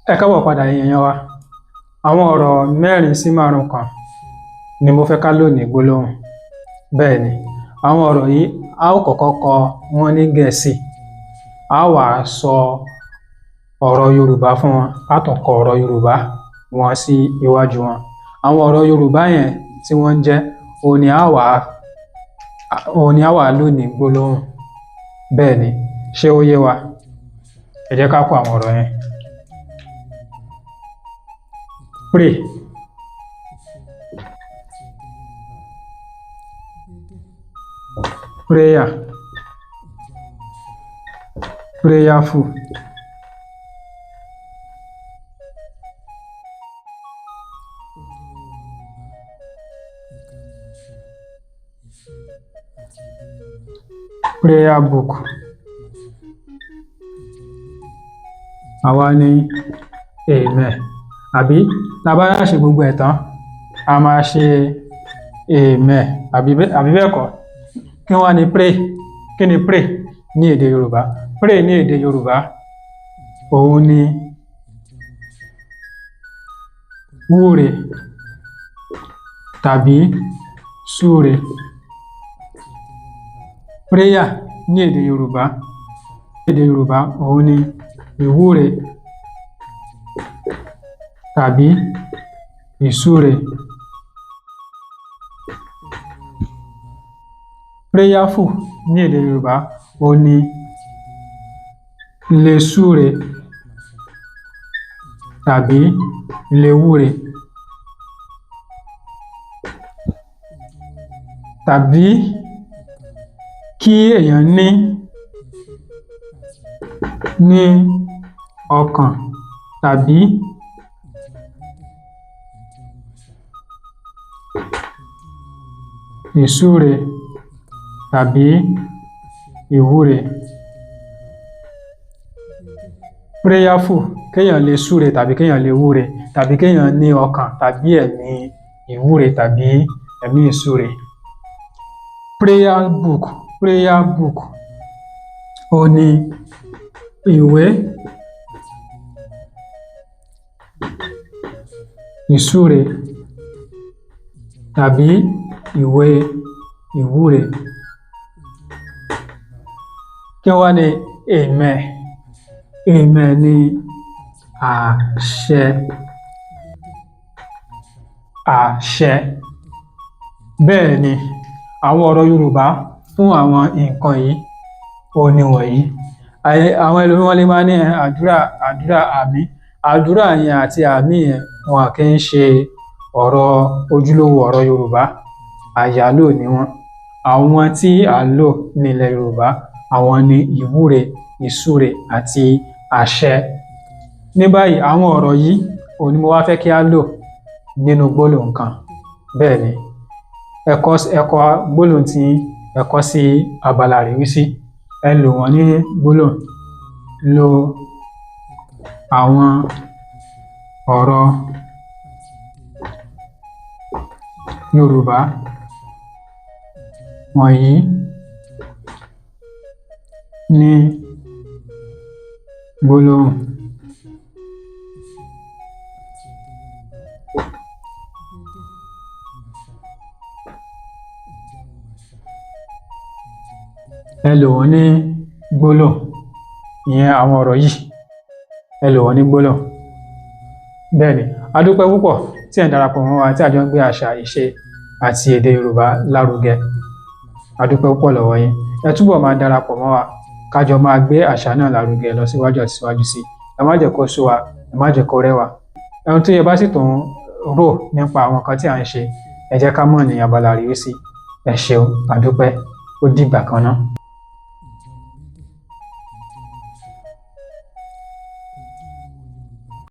Ẹ káàbọ̀ padà, ẹ̀yin èèyàn wa. Àwọn ọ̀rọ̀ mẹ́rin sí márùn-ún kan ni mo fẹ́ ká lò ní gbólóhùn. Bẹ́ẹ̀ ni, àwọn ọ̀rọ̀ yìí, a ó kọ́kọ́ kọ wọ́n ní Gẹ̀ẹ́sì, a ó wá sọ ọ̀rọ̀ Yorùbá fún wọn, a tún kọ ọ̀rọ̀ Yorùbá wọn sí iwájú wọn. Àwọn ọ̀rọ̀ Yorùbá yẹn tí wọ́n ń jẹ́, òun ni a wá lò ní gbólóhùn. Bẹ́ẹ̀ ni, ṣé ó yé wa? Ẹ jẹ́ ká kọ àwọn ọ̀rọ̀ yẹn. Pray, prayer, prayerful, prayer book. Àwa ní amen. Àbí tá a bá ṣe gbogbo ẹ̀ tán, a máa ṣe amen, àbí bẹ́ẹ̀ kọ́? Kí wá ní pray? Kí ni pray ní èdè Yorùbá? Pray ní èdè Yorùbá, òun ni wúre tàbí súre. Prayer ní èdè Yorùbá, èdè Yorùbá, òun ni ìwúre tàbí ìsúre. Prayerful ní èdè Yorùbá, òun ni lè súre tàbí lè wúre tàbí kí èèyàn ní ọkàn tàbí ìsúre tàbí ìwúre. Prayerful, kéèyàn lè súre tàbí kéèyàn lè wúre tàbí kéèyàn ní ọkàn tàbí ẹ̀mí ìwúre tàbí ẹ̀mí ìsúre. Prayer book, prayer book, òun ni ìwé ìsúre tàbí ìwé ìwúre. Kí wá ní amen? Amen ní àṣẹ. Àṣẹ. Bẹ́ẹ̀ ni, àwọn ọ̀rọ̀ Yorùbá fún àwọn nǹkan yìí, òun ni wọ̀nyí. Àwọn ẹlòmíràn wọ́n lè máa ní àdúrà, àdúrà, àmín. Àdúrà yẹn àti àmín yẹn, wọn kì í ṣe ọ̀rọ̀ ojúlówó ọ̀rọ̀ Yorùbá. Àyálò ni wọ́n. Àwọn tí à ń lò ní ilẹ̀ Yorùbá, àwọn ni ìwúre, ìsúre àti àṣẹ. Ní báyìí, àwọn ọ̀rọ̀ yìí, òun ni mo wá fẹ́ kí á lò nínú gbólóhùn kan. Bẹ́ẹ̀ ni, ẹ kọ gbólóhùn tí ẹ kọ sí abala àríwísí. Ẹ lò wọ́n ní gbólóhùn. Lo àwọn ọ̀rọ̀ Yorùbá wọ̀nyí ní gbólóhùn. Ẹ lò wọ́n ní gbólóhùn. Ìyẹn àwọn ọ̀rọ̀ yìí, ẹ lò wọ́n ní gbólóhùn. Bẹ́ẹ̀ ni, a dúpẹ́ púpọ̀ tí ẹ̀ ń darapọ̀ mọ́ wa tí a jọ ń gbé àṣà, ìṣe àti èdè Yorùbá lárugẹ. A dúpẹ́ púpọ̀ lọ́wọ́ yín. Ẹ túbọ̀ máa darapọ̀ mọ́ wa ká jọ máa gbé àṣà náà lárugẹ lọ síwájú àti síwájú sí i. Ẹ má jẹ́ kó sú wa, ẹ má jẹ́ kó rẹ́ wa. Ohun tí ẹ bá sì tún rò nípa àwọn nǹkan tí à ń ṣe, ẹ jẹ́ ká mọ̀ ní abala àríwísí. Ẹ ṣeun, a dúpẹ́. Ó dìgbà kan náà.